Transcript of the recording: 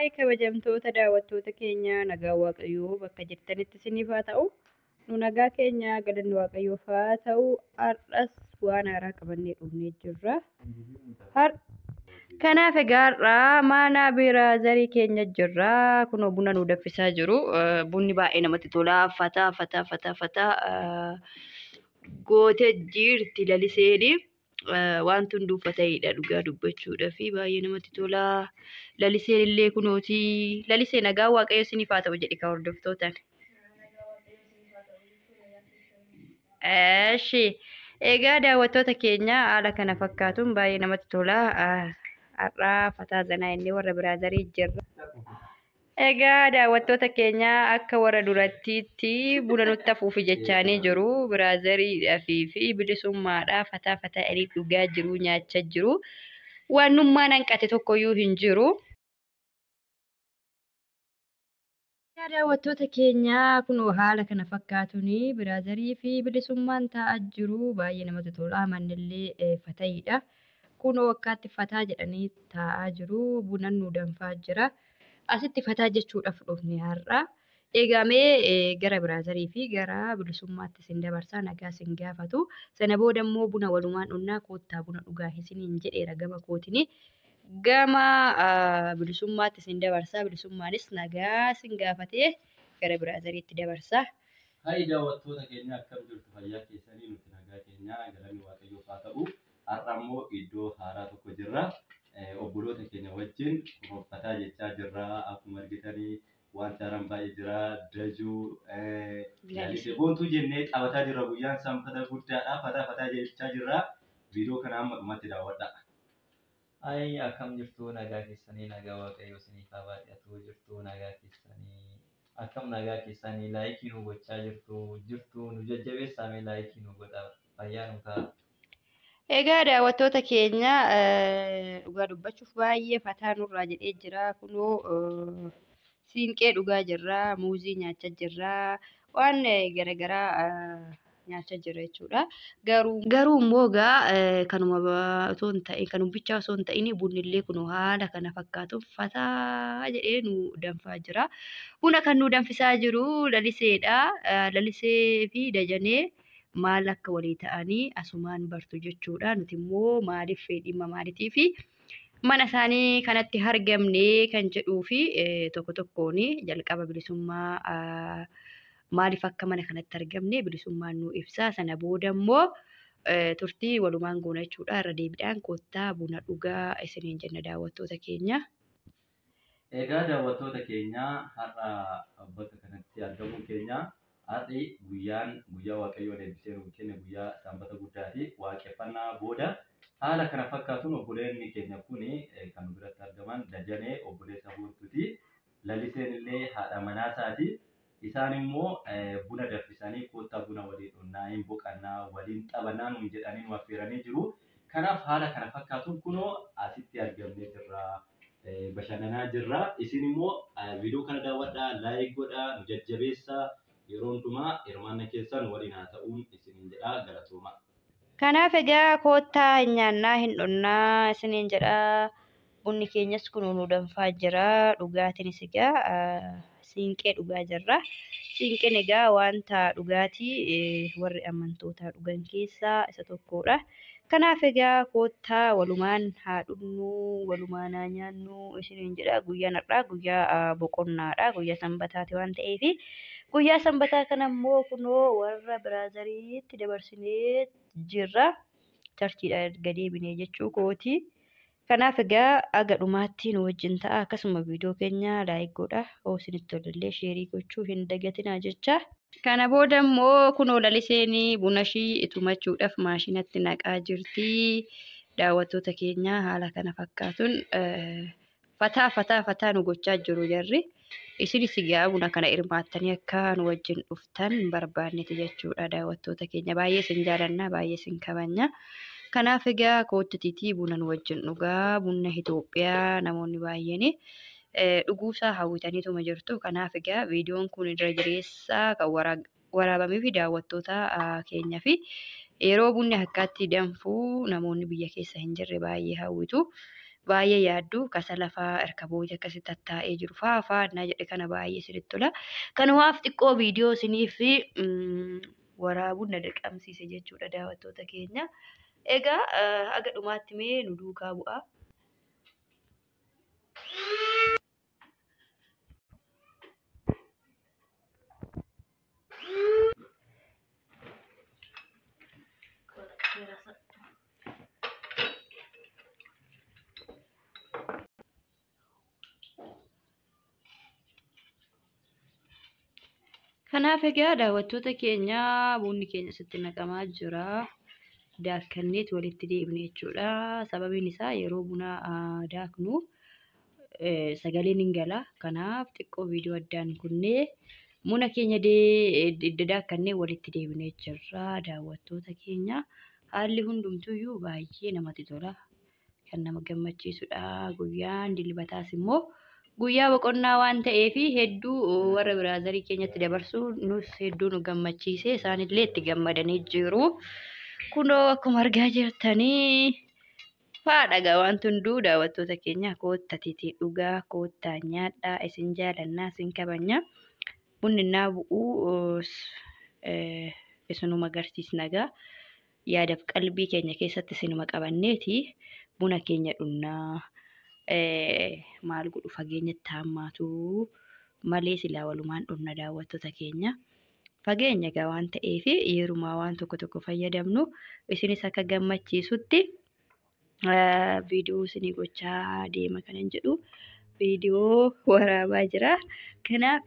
Haay kabajamtoota daawwattoota keenya, nagaa Waaqayyoo bakka jirtanitti isiniif haa ta'u. Nu nagaa keenya, galanni Waaqayyoof haa ta'u. Har'as waan haaraa qabannee dhufnee jirra. Kanaaf egaa har'aa mana biraazarii keenya jirra. Kunoo buna nu danfisaa jiru. Bunni baay'ee namatti tola. Fataa fataa fataa fataa gootee jirti Laliseeni. Wanti hunduu fata'eedha dhugaa dubbachuudhaa fi baay'ee namatti tola. Laliseen illee kunooti. Lalisee, nagaa Waaqayyo isiniif haa ta'u jedhi ka hordoftootaan. Eshi. Egaa daawwattoota keenya, haala kana fakkaatuun baay'ee namatti tola. Har'aa fataa zanaa inni warra biraazarii jirra. Egaa daawwattoota keenya, akka warra durattiitti buna nutti hafuufi jechaanii jiru. Biraazariidhaa fi bilisummaadhaa fataa fataa inni dhugaa jiru, nyaachaa jiru. Waanummaan hanqate tokkoyyuu hin jiru. Egaa daawwattoota keenya, kunoo haala kana fakkaatuun biraazarii fi bilisummaan taa'aa jiru. Baay'ee namatti tola. Mannillee fatayiidha. Kunoo akkaatti fataa jedhanii taa'aa jiru. Bunan nu danfaa jira. Asitti fataa jechuudhaaf dhufne har'a. Egaa mee gara biraazarii fi gara bilisummaatti isin dabarsaa, nagaa isin gaafatu. Sana booda immoo buna walumaan dhunnaa, koottaa buna dhugaa isiniin jedheera gama kootini. Gama bilisummaatti isin dabarsaa, bilisummaanis nagaa isin gaafatee gara biraazariitti dabarsaa. Hayi daawwattoota keenya, akkam jirtu? Fayyaa keessanii? Nuti nagaa keenya, galanni Waaqayyoof haa ta'u. Har'a immoo iddoo haaraa tokko jirra. Obboloota keenya wajjin fataa jechaa jirra. Akkuma argitanii wanti haaraan baay'ee jira. Dajuu, Lalisee, Boontuu jennee taphataa jirra. Guyyaan sanbata guddaadha. Fataa fataa jechaa jirra. Viidiyoo kana hamma dhumatti daawwadha. Ayi, akkam jirtu? Nagaa keessanii? Nagaa Waaqayyoo isiniif haa baay'atu. Jirtu nagaa keessanii? Akkam nagaa keessanii? Like nu gochaa jirtu, jirtu, nu jajjabeessaa, mee like nu godhaa, fayyaa nu ta'a. Egaa daawwattoota keenya, dhugaa dubbachuuf baay'ee fataa nurraa jedhee jira. Kunoo siinqee dhugaa jirra, muuzii nyaachaa jirra, waan garaagaraa nyaachaa jirra jechuudha. Garuu immoo egaa kanuma osoo hin ta'in, kanuma bichaa osoo hin ta'in, bunni illee kunoo haala kana fakkaatuun fataa jedhee nu danfaa jira. Buna kan nu danfisaa jiru Laliseedha. Lalisee fi Dajanee maal akka walii ta'anii asumaan bartu jechuudha. Nuti immoo maaliif, dhimma maaliitii fi mana isaanii kanatti argamne kan jedhuu fi tokko tokkoon jalqaba bilisummaa maaliif akka mana kanatti argamne bilisummaan nu ibsa. Sana booda immoo turtii walumaan goona jechuudha. Irra deebiidhaan koottaa buna dhugaa isiniin jenna, daawwattoota keenya. Egaa daawwattoota keenya, har'a bakka kanatti argamuun keenya, har'i guyyaan guyyaa Waaqayyoon eebbisee nuuf kenne guyyaa sanbata guddaati. Waaqeffannaa booda haala kana fakkaatuun obboleonni keenya kun kan nu biratti argaman Dajanee obboleessa Boontuuti. Laliseen illee haadha manaasaati. Isaan immoo buna danfisanii, koottaa buna waliin dhugnaa, hin boqannaa, waliin taphannaa nuun jedhanii nu affeeranii jiru. Kanaaf haala kana fakkaatuun kunoo asitti argamnee jirra. Bashannanaa jirra. Isin immoo viidiyoo kana daawwadhaa, like godhaa, nu jajjabeessaa. Yeroo hundumaa hirmaanna keessan waliin haa ta'uun isiniin jedhaa, galatooma. Kanaaf egaa koottaa hin nyaannaa, hin dhugnaa isiniin jedhaa. Bunni keenyas kun nu danfaa jira. Dhugaatiinis egaa siinqee dhugaa jirra. Siinqeen egaa wanta dhugaatii warri amantootaa dhugan keessaa isa tokkodha. Kanaaf egaa koottaa walumaan haa dhugnu, walumaan haa nyaannu isiniin jedha. Guyyaan har'aa guyyaa boqonnaadha. Guyyaa sanbataati waan ta'eef. Guyyaa sanbataa kana immoo kunoo warra biraazariitti dabarsinee jirra. Churchiidha erga deebinee jechuu kooti. Kanaaf egaa aga dhumaatti nu wajjin ta'a. Akkasuma viidiyoo keenya like godha. Hoo isinitti tolellee share gochuu hin dagatinaa jecha. Kana booda immoo kunoo Laliseen buna ishii tumachuudhaaf maashinatti naqaa jirti. Daawwattoota keenya, haala kana fakkaatuun fataa fataa fataa nu gochaa jiru jarri. Isinis egaa buna kana hirmaattanii akka nu wajjin dhuftan barbaanneti jechuudha, daawwattoota keenya. Baay'ee isin jaalannaa, baay'ee isin kabajna. Kanaaf egaa koottitiitii buna nu wajjin dhugaa. Buna Itoophiyaa namoonni baay'een dhuguusaa hawwitaniituma jirtu. Kanaaf egaa viidiyoon kun irra jireessa kan waraabamee fi daawwattoota keenyaa fi yeroo bunni akkaatti danfuu namoonni biyya keessa hin jirre baay'ee hawwitu. Baay'ee yaaddu kasala fa'aa erkaboota akkasitti tattaa'ee jiru fa'aa fa'aa innaa jedhe kana baay'ee isinitti tola. Kanumaaf xiqqoo viidiyoo isiniif waraabuun na dirqamsiise jechuudha daawwattoota keenya. Egaa haga dhumaatti mee nu duukaa bu'aa. Kanaaf egaa daawwattoota keenya bunni keenya sitti naqamaa jira. Daakkanneet walitti deebine jechuudha. Sababiin isaa yeroo buna daaknu sagaleen hin gala. Kanaaf xiqqoo viidiyoo addaan kunnee buna keenya daakkannee walitti deebinee jirra daawwattoota keenya. Haalli hundumtuyyuu baay'ee namatti tola. Kan nama gammachiisudha. Guyyaan dilbataas immoo guyyaa boqonnaa waan ta'eef hedduu warra biraazarii keenyatti dabarsuu nus hedduu nu gammachiise isaanillee itti gammadanii jiru. Kunoo akkuma argaa jirtanii faadha wanti hunduu daawwattoota keenya koottatiitii dhugaa koottaa nyaadhaa isin jaalannaa isin kabajna. Bunni naa bu'uu isinuma agarsiisna egaa yaadaaf qalbii keenya keessatti isinuma qabanneeti buna keenya dhunnaa. Maal godhu fageenyatti hammaatu malee silaa walumaan dhunna daawwattoota keenya. Fageenya egaa waan ta'eef yerumaa waan tokko tokko fayyadamnu isinis akka gammachiisutti viidiyoo isinii gochaa deema kanan jedhu viidiyoo waraabaa jira. Kanaaf